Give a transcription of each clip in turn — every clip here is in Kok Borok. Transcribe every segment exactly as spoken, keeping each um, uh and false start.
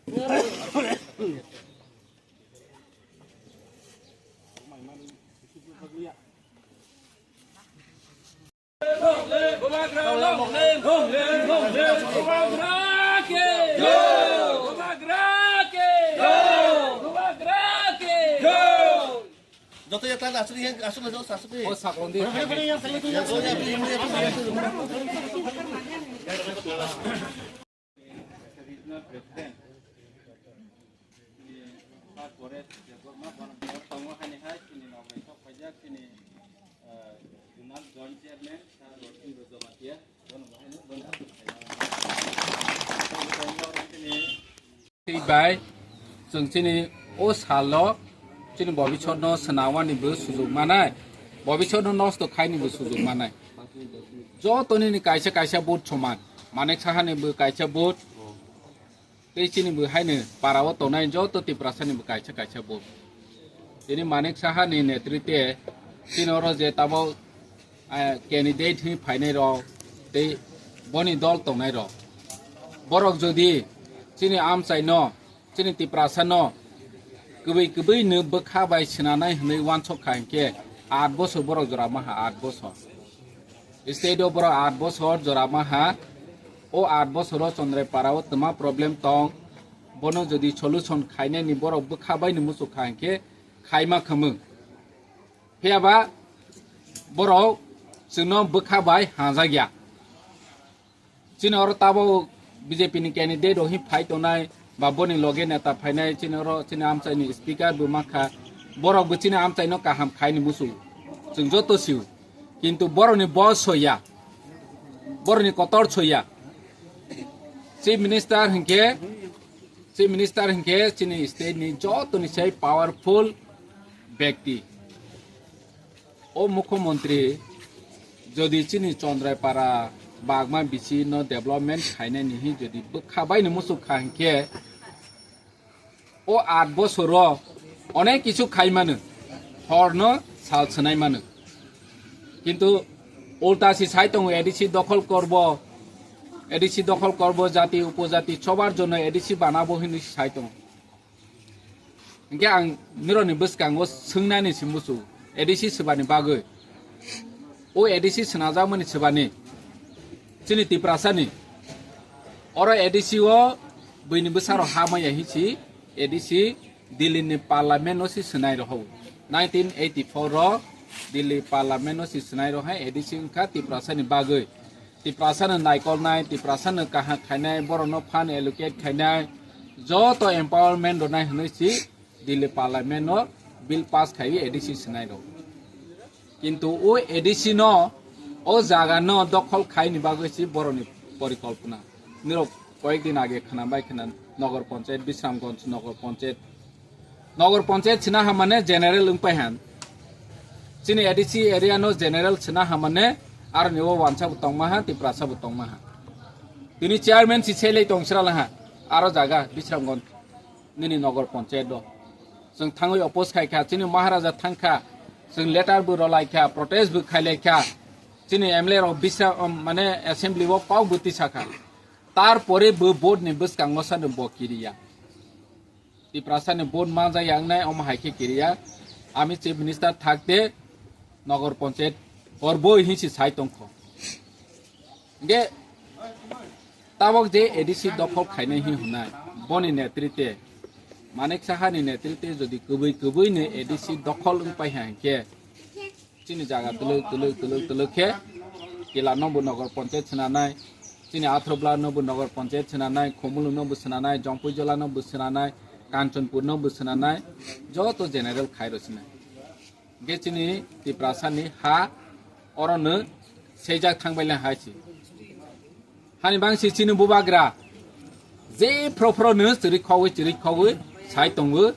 Joto ya tala asuk yang asuk asuk asuk ni. Oh, sakon di. Taskforce Debbarma bono tongo haini hai chini nogwi tok paijak chini, eh, Zonal Joint Chairman Sir Rotendra Jamatia, bono bo haino bono asuk khaijak. Tei bai chwng chini o salo chini bobisotno swnamani bo sujuk manai, bobisotno nosto khaini bo sujuk manai. Joto nini kaisa kaisa vote soman, Manik Sahani bo kaisa vote, tei chini bo haino para o tongnai joto Tiprasani bo kaisa kaisa vote. Tini Manik Sahani netritwe chini oro je tabok, eh, candidate hwnwi phainai rok tei boni dol tongnai rok. Borok jodi chini amchaino, chini Tiprasano kwbwi kwbwi no bwkha bai swnanai hwnwi uansuk kha hinkhe aat bosor borok jora maha, aat bosor. State o borok aat bosor jora maha. O aat bosoro Chondrai para o twma problem tong. Bono jodi solution khainani borok bwkha bai no muchuk kha hinkhe khaima khwmwng. Phiya ba borok chwngno bwkha bai hanjakya. Chini oro tabok B J P ni candidate rok hi phai tongnai ba boni loge neta phainai chini oro chini amchai ni speaker bo mankha. Borok bo chini amchai no kaham khaini musu. Chwng joto siu. Kintu borok ni boss soya. Borok ni kotor soya. Chief Minister hinkhe Chief Minister hinkhe chini state ni joto ni sai powerful bekti. O mukhyamantri jodi chini Chondrai para bagma bisi no development khainani hi jodi bwkha bai no muchuk kha hinkhe o aat bosoro onek kichu khai mano, hor no sal swnai mano. Kintu ulta si sai tongo A D C dokhol korbo, A D C dokhol korbo jati upojati chobar jonno A D C banabo hinwi si sai tongo. Hinkhe ang nirokni bwskango swngnani si muchungo, A D C swbani bagwi. O A D C swnajakmani swbani chini Tiprasani. Oro A D C o buini bwsarok ha maya hinsi A D C Delhi ni parliament no si swnai rohao. Nineteen eighty-four o Delhi parliament no si swnai rohai A D C wngkha Tiprasani bagwi. Tiprasano naikolnai, Tiprasano kaham khainai, borokno fund allocate khainai, joto empowerment rwnai hwnwi si Delhi parliament no bill pass khaiwi A D C swnai rok. Kintu o A D C no o jaga no dokhol khaini bagwi si borokni porikolpona. Nirok koyek din age khwna bai khwna Nogor Panchayat, Bisramganj Nogor Panchayat, Nogor Panchayat sina ha mane general wngpai han. Chini A D C area no general sina ha mane aroni o wansa bo tongma ha, Tiprasa bo tongma ha. Tini chairman si selei tong srala ha, aro jaga Bisramganj nini Nogor Panchayat do. Chwng thangwi oppose khai kha, chini Maharaja thang kha, chwng letter bo rwlai kha, protest bo khailai kha. Chini M L A rok bisa, um, mane assembly o kok bo tisa kha. Tarpore bo vote ni bwskango sano bo kiriya. Tiprasani vote manjak ya wngnai omo hai khe kiriya. Ami chief minister thakte Nogor Panchayat korboi hinsi sai tongkho. Hinkhe tabok je A D C dokhol khainai hi hwnai, boni netrite, Manik Sahani netrite jodi kwbwi kwbwi ni A D C dokhol wngpai ha hinkhe, chini jaga twlwk twlwk twlwk twlwk khe Kila no bo Nogor Panchayat swnanai, chini Athrobla no bo Nogor Panchayat swnanai, Khumulwng no bo swnanai, Jompuijola no bo swnanai, Kanchanpur no bo swnanai, joto general khai rw sinai. Hinkhe chini Tiprasani ha oro no seijak thangbaila hai si. Hani bangsi chini bubagra je phro phro no chiri khogwi chiri khogwi sai tongo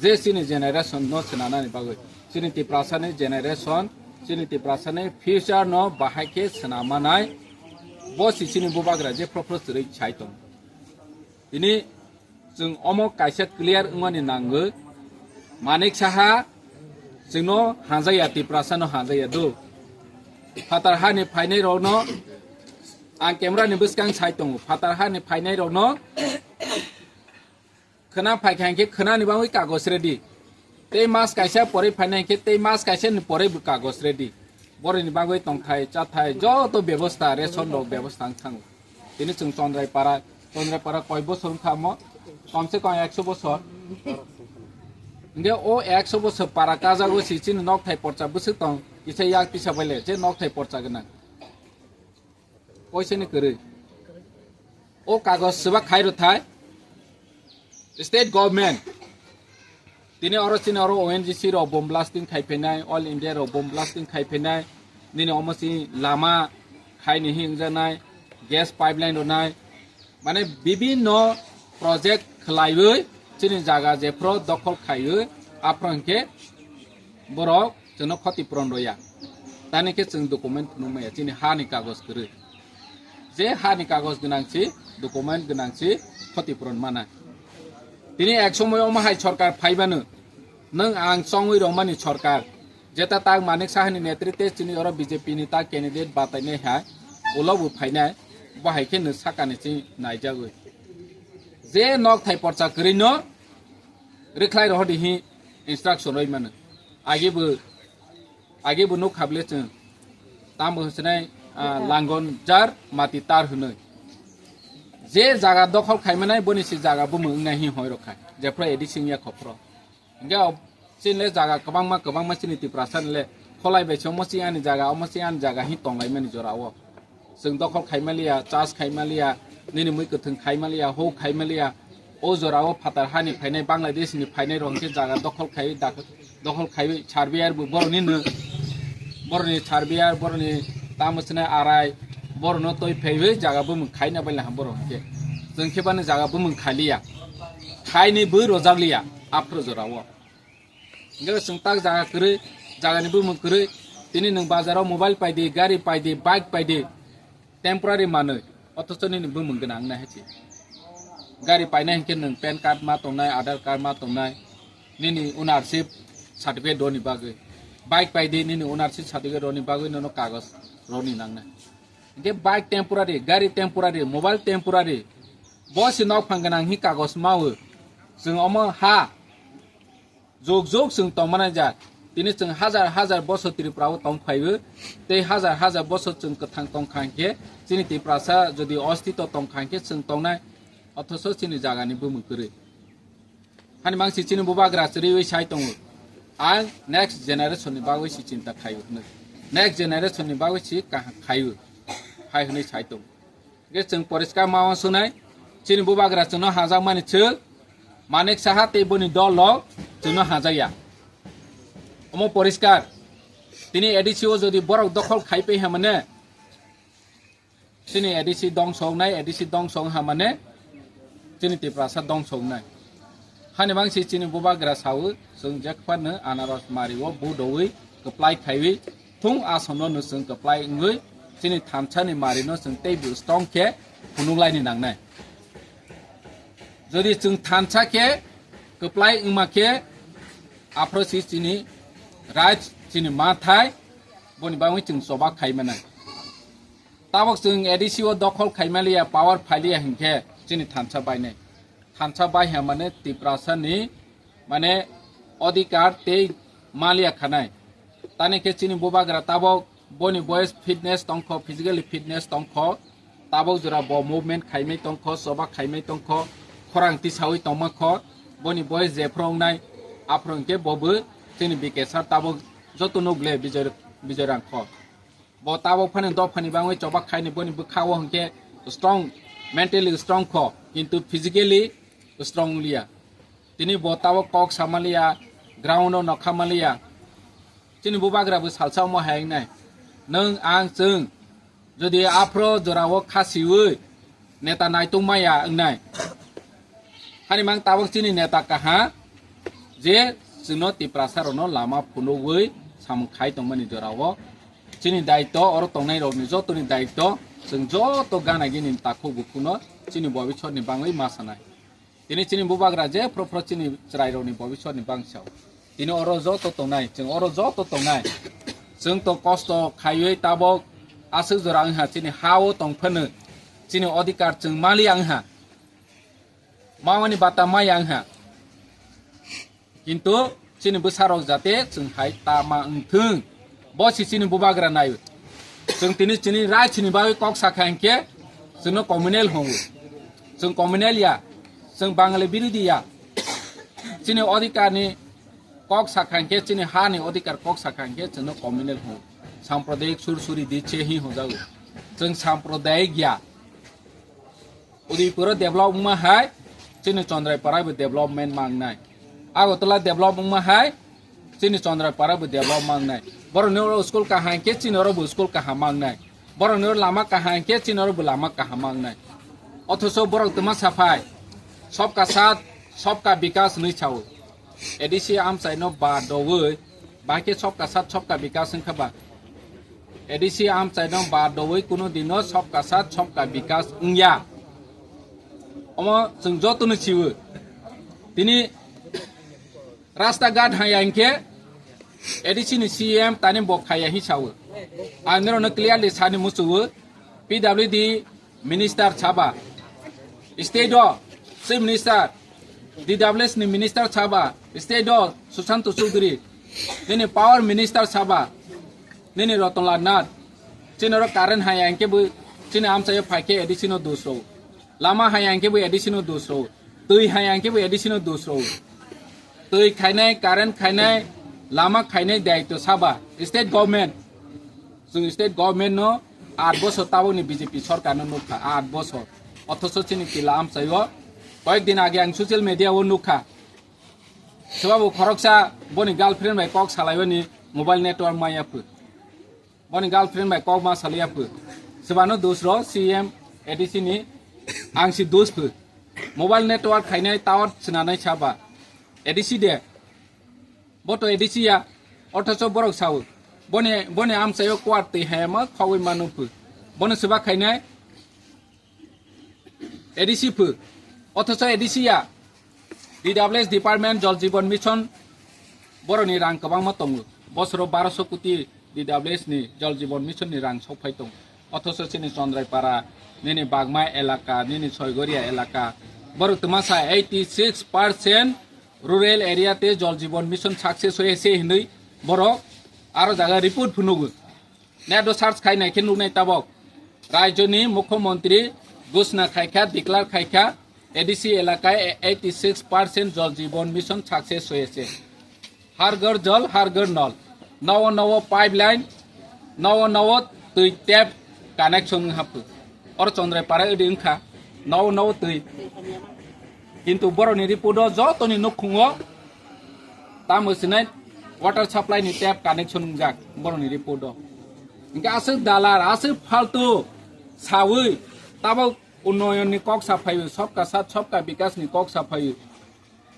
je chini generation no swnanani bagwi. Chini Tiprasani generation, chini Tiprasani future no bahai khe swnammanai bo si chini bubagra je phro phro chiri sai tongo. Tini chwng omo kaisa clear wngmani nango. Manik Saha chwngno hanjaya, Tiprasano hanjaya do. Phatar hani phainai rokno ang camera ni bwskang sai tongo. Phatar hani phainai rokno Khwna phaikha hinkhe khwnani bagwi kagoj ready. Tei mas kaisa porwi phaina hinkhe tei mas kaisa ni porwi bo kagoj ready. Boroni bagwi tongthai, chathai, joto bebosta, ration rok bebosta wng thango. Tini chwng Chondrai para, Chondrai para koi bosor wngkha omo? Komse kom ekso bosor. Hinkhe o ekso bosor para kajago si chini nokthai porcha bwswk tong, kisa yak tisa baile, je nokthai porcha gwnang. Poisa ni kwrwi. O kagoj swbak khai rwthai state government. Tini oro chini oro O N G C rok bomb blasting khai phainai, All India rok bomb blasting khai phainai. Nini omo si lama khai ni hingjanai, gas pipeline rwnai. Mane bibinno project khlaiwi chini jaga jephro dokhol khaiwi aphro hinkhe borok chwngno khoti puron rwya. Tani khe chwng document phunuk maya chini ha ni kagoj kwrwi. Je ha ni kagoj gwnang si, document gwnang si khoti puron mana. Tini ek somoy omo hai sorkar phaibano nwng ang chongwi rwmani sorkar. Jeta tak Manik Saha ni netrite chini oro B J P ni tak candidate batainai hai ulo bo phainai bo hai khe nw sakani chini naijagwi. Je nokthai porcha kwrwi no rwkhlai rohor di hi instruction roi mano. Agi bo, agi bo nuk khable chwng. Tamo hwnsinai, ah, langon jar mati tar hwnwi. Je jaga dokhol khaimanai boni si jaga bumung wngnai hi hoi rokha. Jephro A D C wngya khophro. Hinkhe o chini le jaga kwbangma, kwbangma chini Tiprasa ni le kholai bai se omo chini ani jaga, omo chini ani jaga hi tonglaimani jora o. Chwng dokhol khaimaliya, chas khaimaliya, nini mui kwthwng khaimaliya, huk khaimaliya. O jora o phatar hani phainai, Bangladesh ni phainai rok hinkhe jaga dokhol khai, dak-, dokhol khai, surveyor bo boroni no, boroni surveyor, boroni tamo swnai arai, borno toi phaiwi jaga bumung khaina baila ham borok hinkhe. Chwng khe bani jaga bumung khaliya. Khaini bui rojakliya, aphuru jora o. Hinkhe chwng tak jaga kwrwi, jagani bumung kwrwi. Tini nwng bazaro mobile paidi, gari paidi, bike paidi, temporary manwi, othocho nini bumung gwnang wngnai hai se. Gari painai hinkhe nwng pan card ma tongnai, Aadhaar card ma tongnai, nini ownership certificate rwni bagwi. Bike paidi nini ownership certificate rwni bagwi nono kagoj rwni nangnai. Hinkhe bike temporary, gari temporary, mobile temporary, bo se nokphang gwnang hi kagoj mawi. Chwng omo ha Jog jog chwng tongmani ja. Tini chwng hajar hajar bosor Tripura o tong phaiwi, tei hajar hajar bosor chwng kwthang tong kha hinkhe, chini Tiprasa jodi ostito tong kha hinkhe chwng tongnai, othoso chini jagani bumung kwrwi. Hani mangsi chini bubagra chwrwiwi sai tongo. Ang next generation ni bagwi si chinta khaio hwnwi. Next generation ni bagwi si kaham khaio. Hai hwnwi sai tongo. Ge chwng poriskar ma uansuknai, chini bubagra chwngno hajakmani chwng, Manik Saha tei boni dol rok chwngno hajakya. Omo poriskar, tini A D C o jodi borok dokhol khai pai hamane, chini A D C dongso wngnai, A D C dongso wng hamane, chini Tiprasa dongso wngnai. Hani mangsi chini bubagra sawi, chwng jekphano anaros mario budowi kwplai khaiwi thung asomno no chwng kwplai wngwi chini thansa ni mari no chwng teibo strong khe phunuk laini nangnai. Jodi chwng thansa khe kwplai wngma khe aphro si chini right chini mathai boni bagwi chwng choba khai manai. Tabok chwng A D C o dokhol khai maliya, power phailiya hinkhe chini thansa bainai. Thansa bai ha mane Tiprasa ni mane odhikar tei maliya khanai. Tani khe chini bubagra tabok boni boyes fitness tongkho, physically fitness tongkho, tabok jora bo movement khaimai tongkho, choba khaimai tongkho, khorang tisawi tongma kho, boni boyes jephru wngnai, aphru hinkhe bo bo chini B K sir tabok joto nuk le Bijoy, Bijoy Rang kho. Bo tabok phano dophani bangwi chobak khaini boni bwkha-o hinkhe strong, mentally strong kho, kintu physically strong liya. Tini bo tabok kok samaliya, ground-o nokha maliya. Chini bubagra bo salsa omo hai wngnai. Nwng, ang, chwng jodi aphro jora-o kha siwi neta naitung maya wngnai. Hani mang tabok chini neta kaha je chwngno Tiprasa rokno lama phunugwi samung khai tongmani jora-o chini daitw, oro tongnai rokni jotoni daitw, chwng joto gana gini takhuk bukhukno chini bobiswrni bangwi ma sanai. Tini chini bubagra je phro phro chini chwrairokni bobiswrni bangsa-o. Tini oro joto tongnai, chwng oro joto tongnai. Chwng to kosto khaiwi tabok aswk jora wngha chini ha-o tong phano chini odhikar chwng maliya wngha. Mamani bata maya wngha. Kintu chini bwsarok jate chwng hai tama wngthwng. Bo si chini bubagra nai. Chwng tini chini right chini bagwi kok sakha hinkhe chwngno communal hwngo. Chwng communal ya. Chwng Bangali birodhi ya. Chini odhikarni kok sakha hinkhe, chini hani odhikar kok sakha hinkhe chwngno communal hwngo. Sampradayik sur suri di che hi hwnjago. Chwng sampradayik ya. Udaipuro develop wngma hai, chini Chondraipara bo development mangnai. Agartala develop wngma hai, chini Chondraipara bo develop mangnai. Borokni oro school kaham khe chini oro bo school kaham mangnai. Borokni oro lama kaham khe chini oro bo lama kaham mangnai. Othocho borok twma saphai, sobka saath, sobka bikas hwnwi sao. A D C amchaino ba dowi, bahai khe sobka saath sobka bikas wngkha ba? A D C amchaino ba dowi kuno dino sobka saath sobka bikas wngya. Omo chwng jotono siwo. Tini rasta ghat haya hinkhe A D C ni C M tani bo khaya hi sawo. Ang norokno clearly sani muchuwo, P W D minister saba, state o chief minister, D W S ni minister saba, state o Sushanta Chowdhury, nini power minister saba, nini Ratan Lal Nath, chini oro current haya hinkhe bo chini amchaio phaikhe A D C no dusro, lama haya hinkhe bo A D C no dusro, twi haya hinkhe bo A D C no dusro. Twi khainai, current khainai, lama khainai daitw saba state government. Chwng state government no aat bosor tabukni B J P sorkar no nukha, aat bosor. Othocho chini tila amchaio koyek din age ang social media o nukha. Swbabo khoroksa boni girlfriend bai kok salaibani mobile network maya phu. Boni girlfriend bai kok ma saliya phu. Swbano dusro C M A D C ni ang si dus phu. Mobile network khainai tower sinanai saba. A D C de. Bo to A D C ya. Othocho borok sao. Boni, boni amchaio kuar twi hayama khogwi manu phu. Bono swba khainai A D C phu. Othocho A D C ya. D W S department Jal Jeevan Mission borokni rang kwbangma tongo. Bosoro baroso koti D W S ni Jal Jeevan Mission ni rang sokphai tongo. Othocho chini Chondraipara, nini Bagma elaka, nini Soigoria elaka, borok twmasa eighty six percent rural area te Jal Jeevan Mission success hoyese hinwi borok aro jaga report phunugo. Net o search khai nai khe nuknai tabok. Rajyoni Mukhyamantri ghosna khaikha, declare khaikha, A D C elaka eighty six percent Jal Jeevan Mission success hoyese. Har Ghar Jal, Har Ghar Nal. Nowo nowo pipeline, nowo nowo twi tap connection wng haphu. Oro Chondraipara odi wngkha, nowo nowo twi. Kintu borokni report o jotoni nukhungo tamo sinai water supply ni tap connection wngjak borokni report o. Hingke aswk dalar, aswk faltu sawi tabok unnoyon ni kok saphaio, sobka sat, sobka bikas ni kok saphaio.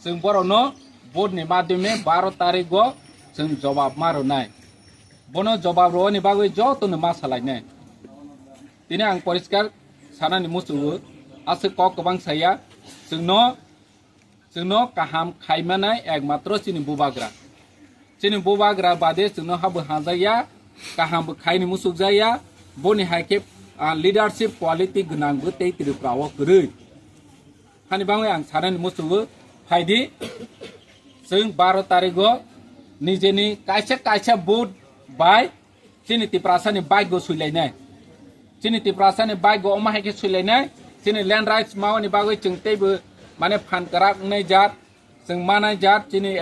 Chwng borokno vote ni madhyome baro tarikgo chwng jobab ma rwnai. Bono jobab rwani bagwi jotono ma salainai. Tini ang poriskar sanani muchungo, aswk kok kwbang saya, chwngno, chwngno kaham khaimanai ekmatro chini bubagra. Chini bubagra bade chwngno habo hajakya, kaham bo khaini muchukjakya, boni hai khe, ah, leadership quality gwnang bo tei Tripura o kwrwi. Hani bangwi ang sanani muchungo, phaidi, chwng baro tarigo nijeni kaisa kaisa vote bai chini Tiprasani bike go suilainai. Chini Tiprasani bike go omo hai khe suilainai. Chini land rights mawani bagwi chwng teibo mane phan kwrak wngnai jat, chwng manai jat, chini